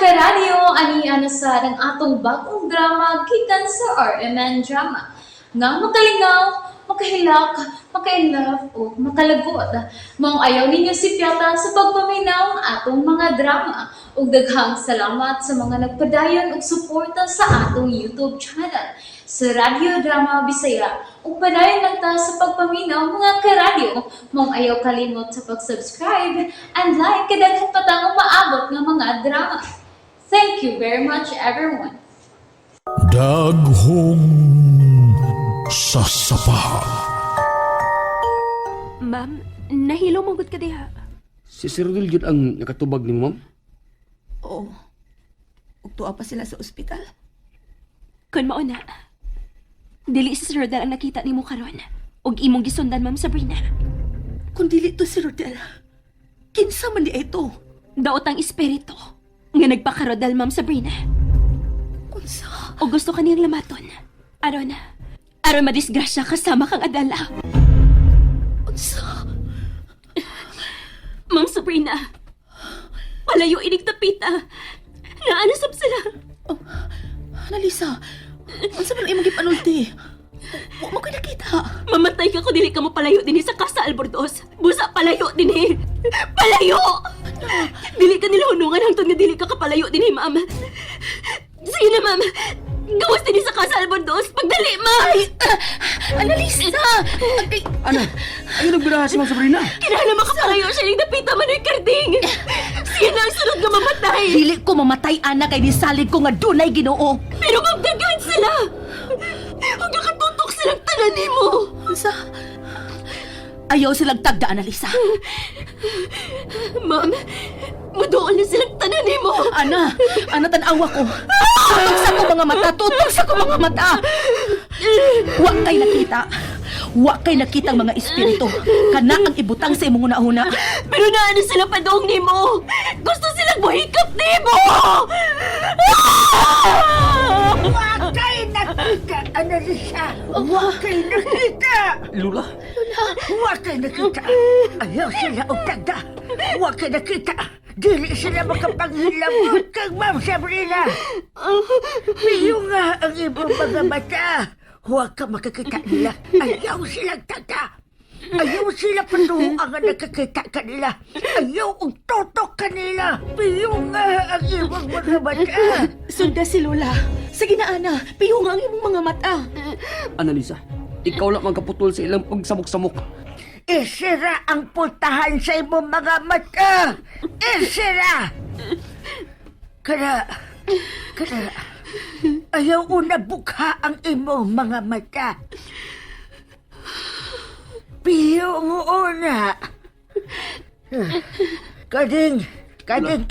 Karadyo, ani ana sa ang atong bagong drama gikan sa RMN Drama. Nga makalingaw, makahilak, maka-inlove o makalagot. Maong ayaw ninyo sipyata sa pagpaminaw ang atong mga drama. Ug daghang salamat sa mga nagpadayon og suporta sa atong YouTube channel sa Radyo Drama Bisaya. Ug padayon lang ta sa pagpaminaw, mga karadyo. Maong ayaw kalimot sa pag-subscribe and like kay daghan pa tang umaabot nga mga drama. Thank you very much, everyone. Daghong sasapa. Ma'am, nahilo man gud ka diha. Si Sir Rodel gyud ang nakatubag nimo, ma'am? Oo. Ug tuwa pa sila sa ospital. Kun mao na. Dili si Sir Rodel ang nakita nimo karon. Ug imong gisundan, Ma'am Sabrina. Kung dili to si Rodel, kinsa man di ito? Daot ang espiritu nga nagpaka-Rodel, Ma'am Sabrina. Unsa? O gusto ka niyang lamaton. Aron madisgrasya kasama kang Adela. Unsa? Ma'am Sabrina, palayo inig dapita. Naanasap sila. Oh, Analisa, unsa man ang imong gipanulti? Wa mo ko'y nakita. Mamatay ka kung dili ka mo palayo dinhi sa Casa Albornoz. Busa palayo dinhi. Palayo! Dili ka nila hunungan hangtod nga dili ka kapalayo dinhi, ma'am. Sige na, ma'am. Gawas dinhi sa Casa Albornoz. Pagdali, ma'am! Ay, Analisa! Agay, Ana, ayaw nagbiraha si Ma'am Sabrina. Kinahanglan makapalayo siya yung dapita man ay karding. Siya na ang sunod nga mamatay. dili ko mamatay, ana, kay nisalig ko nga dunay Ginoo. Pero ma'am, daghan sila. Huwag nakatutok silang tanan nimo. Unsa? Ayaw silang tagda, Analisa. Ma'am, muduol na silang tanan nimo. Ana, ana, tan-awa ko. Tutok sa ko mga mata, tutok sa ko mga mata. Wa kay nakita. Wa kay nakita ang mga espiritu. Kana ang ibutang sa imong una-una. Pero naano sila padong nimo? Gusto silang buhikap nimo! Wa kay nakita, Analisa! Wa kay nakita! Lula? Wa kay nakita! Ayaw sila og tagda! Wa kay nakita! Dili sila makapanghilabot kang Ma'am Sabrina! Piyo nga ang imong mga mata! Huwag ka makakita nila. Ayaw silang tagda! Ayaw sila patuang nga nakakita kanila. Ayaw og tutok kanila. Piyo nga ang imong mga mata. Sunda si Lola. Sige na, Ana. Piyo nga ang imong mga mata. Analisa, ikaw lang magkaputol sa ilang pagsamok-samok. Isira ang putahan sa imong mga mata! Isira! Kada, ayaw una bukha ang imong mga mata. Piyo mo una. Kading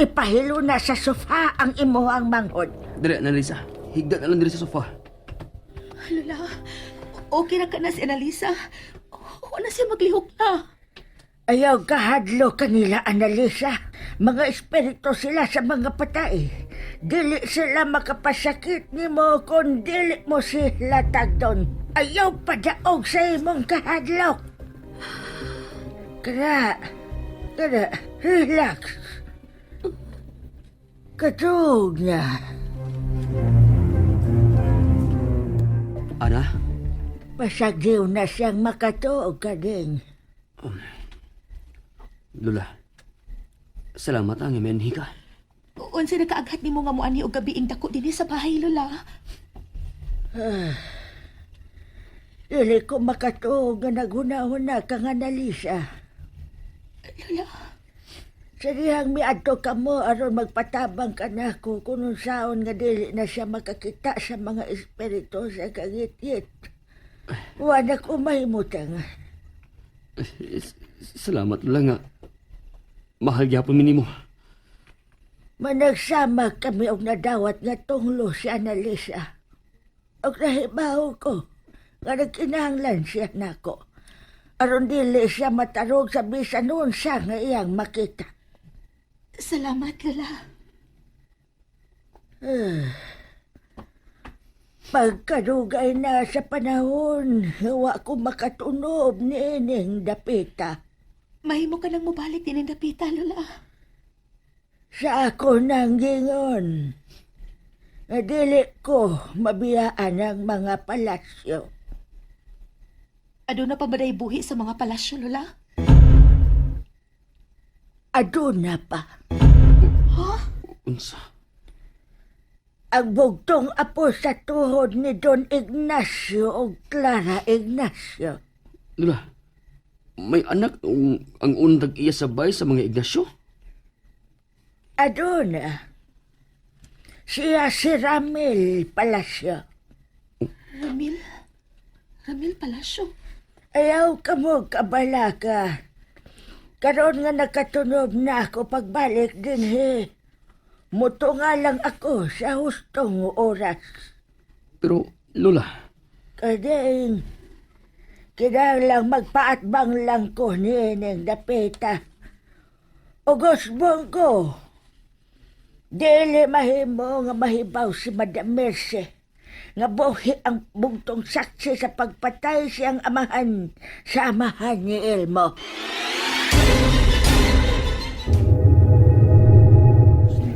ipahilo na sa sofa ang imuhang manghod. Dire, Analisa. Higda na lang dire sa sofa. Lola, okay na ka na si Analisa. Huwag na siya maglihok na. Ayaw kahadlo kanila, Analisa. Mga espiritu sila sa mga patay. Dili sila makapasakit nimo kung dili mo sila tagdon. Ayaw padaog sa imong kahadlok. Kada, relax. Katug na. Ana, Pasagdiw na siyang makatuog ka din. Lula. Salamat ang imenhi ka. Unsa nakaaghat nimo nga moanhi og gabiing dako dinhi sa bahay, Lola? Dili ko makatuog nga naghuna-huna kang Analisa. Lola, Sa dihang miadto ka mo aron magpatabang ka nako kung unsaon nga dili na siya makakita sa mga espiritu sa kangitngit. Wa na ko mahimutang. Salamat, Lula, nga. Mahal gyapon mi nimo. Managsama kami og nadawat nga tunglo si Analisa. Og nahibaw ko nga nagkinahanglan siya nako. Aron dili siya matarog sa bisan unsa nga iyang makita. Salamat, Lola. Pagkarugay na sa panahon, wa ko makatunob niining dapita. Mahimo ka nang mobalik din ang dapita, Lola. Sa ako nang gingon, nga dili ko mabiyaan ang mga palasyo. Aduna pa ba day buhi sa mga palasyo, Lola? Aduna pa. Unsa? Ang bugtong apo sa tuhod ni Don Ignacio o Clara Ignacio. Lola, may anak ang undag iya sabay sa mga Ignacio? Aduna. Siya si Ramil Palacio. Ramil? Ramil Palacio? Ayaw ka mo kabalaka. Karon nga nakatunob na ako pagbalik dinhi. Muto nga lang ako sa hustong oras. Pero, Lola, Kading, kinahanglang magpaatbang lang ko niining dapita. Ugos ko. Dili mahimo nga mahibaw si Madam Mercy. Nga buhi ang bugtong saksi sa pagpatay siyang amahan sa amahan ni Elmo.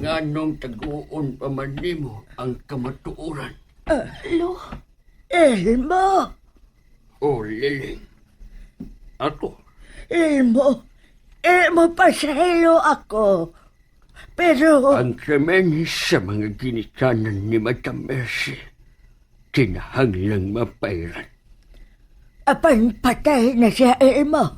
Nganong taguon pa man nimo ang kamatuoran? Lo, Elmo! O Liling? Ako, Elmo! Elmo, pasahelo ako. Pero ang krimen sa mga ginikanan ni Madam Mercy, kinahanglang mapairan. Apan patay na siya, Elmo.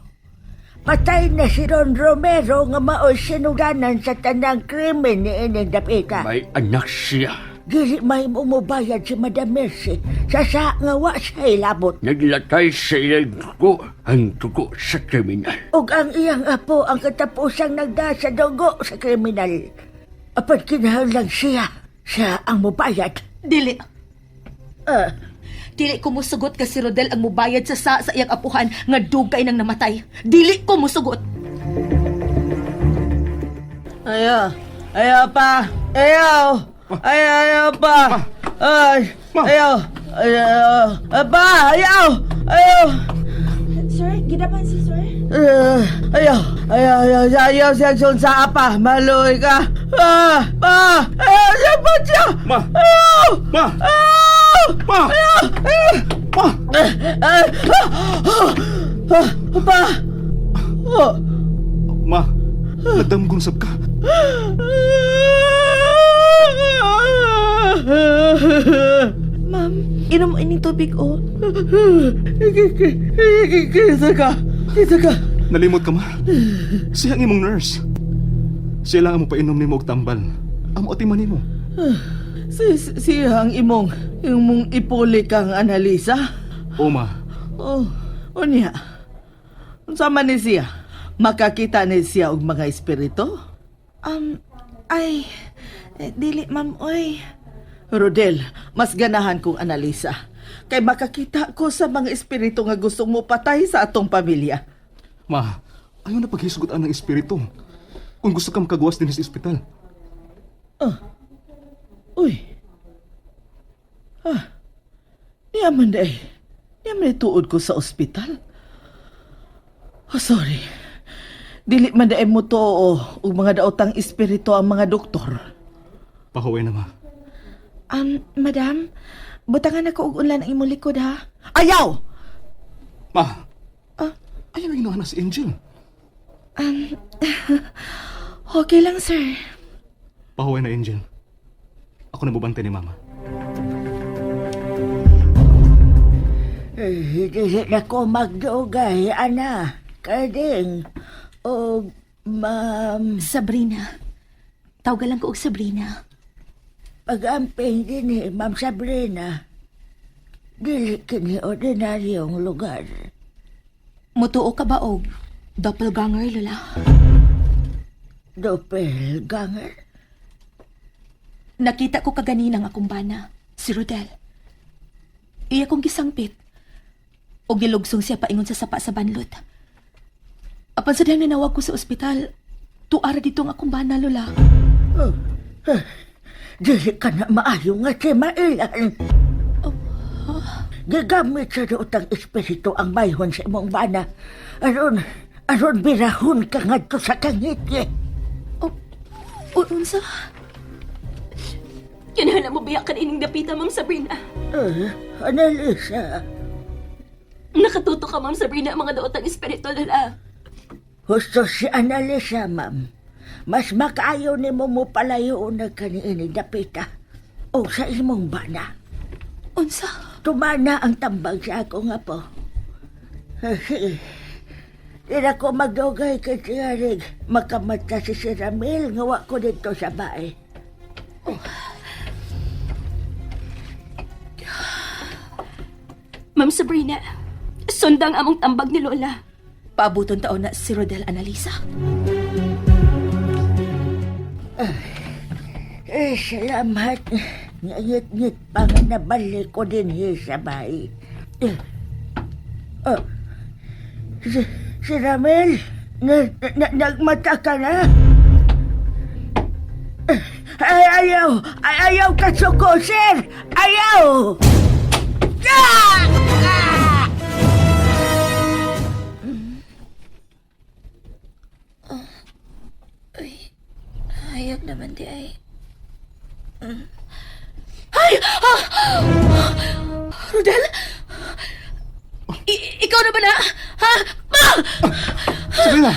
Patay na si Ron Romero nga maoy sinuganan sa tanang krimen ni ining dapita. May anak siya. Dili may umubayad si Madam Mercy sa sa nga wa siya ilabot. Naglatay sa iyang dugo ang dugo sa kriminal. Ug ang iyang apo ang katapusang nagda sa dugo sa kriminal. Apan kinahanglan siya, siya ang mubayad. Dili. Ah, Dili ko musugot ka si Rodel ang mubayad sa iyang apuhan nga dugay nang namatay. Dili ko musugot. Ayaw. Ayaw pa. Ayaw. Ayaw, ayaw pa. Ay, ayaw. Ayaw. Pa, ayaw. Ayaw. Sir, gidapan si sir. Eh, ayaw. Ayaw, ayaw, ayaw, siya sun sa apa. Maloy ka. Ah, pa. Ayaw, siya pa siya. Ma! Ayaw. Ma! Ayaw. Ma! Ayaw. Ayaw. Ma! Ah, ah, ah, ah, pa. Oh. Ma! Nadamgon sab ka. Ma'am, inom ining tubig oh. Kita ka. Kita ka. Nalimot ka, ma. Siya ang imong nurse. Siya lang ang mopainom nimo og tambal. Amo atiman nimo. Si siyang imong ipuli kang Analisa. O ma, Oh, unya. Unsa man ni siya? Makakita ni siya og mga espiritu? Ay, eh, dili ma'am, oy. Rodel, mas ganahan kong Analisa. Kay makakita ko sa mga espiritu nga gustong mo patay sa atong pamilya. ma, ayaw na paghisgutan ng espiritu. Kung gusto ka makagawas din sa ospital. Uy. Ah. Niya man day. Niya man tuod ko sa ospital. Oh, sorry. Dili man day mo to og mga daotang espiritu ang mga doktor. Pahuwi na, ma. Madam, butangan ako og unlan ang imong likod ha. Ayaw! Ma! Ayaw yung na si Angel. Okay lang, sir. Pahuwi na, Angel. Ako na bubantay ni Mama. Eh, dili na ko magdugay, ana. Kading, o ma'am, Sabrina. Tawag lang ko og Sabrina. pag-amping din eh, Ma'am Sabrina. Dili kini ordinaryong lugar. Mutuo ka ba og doppelganger, Lola? Doppelganger. Nakita ko kaganina ang akong bana, si Rodel. Iya kong gisangpit. Og gilugsong siya paingon sa sapa sa banlot. Apan sa dahil nanawag ko sa ospital, tuara dito ang akong bana, Lola. Dili ka na maayo nga si Mailan. Gigamit sa daotang espiritu ang bayhon sa imong bana. Aron, aron birahon ka ngadto sa kangiti. Oh, Unsa? Kinahanglan mo biya ka ining dapita, Ma'am Sabrina. Analisa, Nakatuto ka, Ma'am Sabrina, ang mga daotang espiritual hala. Husto si Analisa, ma'am. Mas makaayo nimo mo palayo na kaniini dapita. O sa imong bana. Unsa? Tumana ang tambag sa ako nga po. Sige. Di na ko magdugay kay Tiyarig. Makamata si Sir Ramil nga wa ko dito sa bae. Ma'am Sabrina, sundang among tambag ni Lola. Paabuton taon na si Rodel, Analisa. Eh, salamat. Ngayit-ngit pa nga nabalik ko din hi sa bahay. Eh, oh, si Ramil, nagmata ka na? Eh, ay, ayaw! Ay, ayaw ka suko, sir! Ayaw! Ah! Ah! Hayag naman di ay. Ay! Ah! Rodel? Ikaw na ba na? Ha? Ma! Sabrina!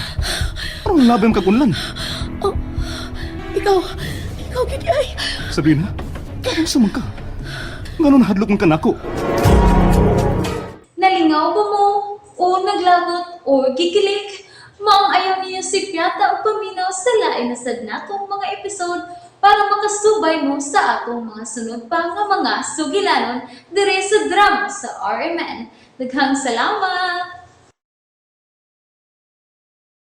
Anong labim kag unlan? Oh, ikaw, ikaw gid ay. Sabrina? Unsa man ka? Ngano nahadlok man ka nako? Nalingaw ba mo? O naglagot o gikilig? Maong ayaw niyo si Piata o paminaw sa lain na sad natong mga episode para makasubay mo sa atong mga sunod pa nga mga sugilanon dire sa drama sa RMN. Daghang salamat!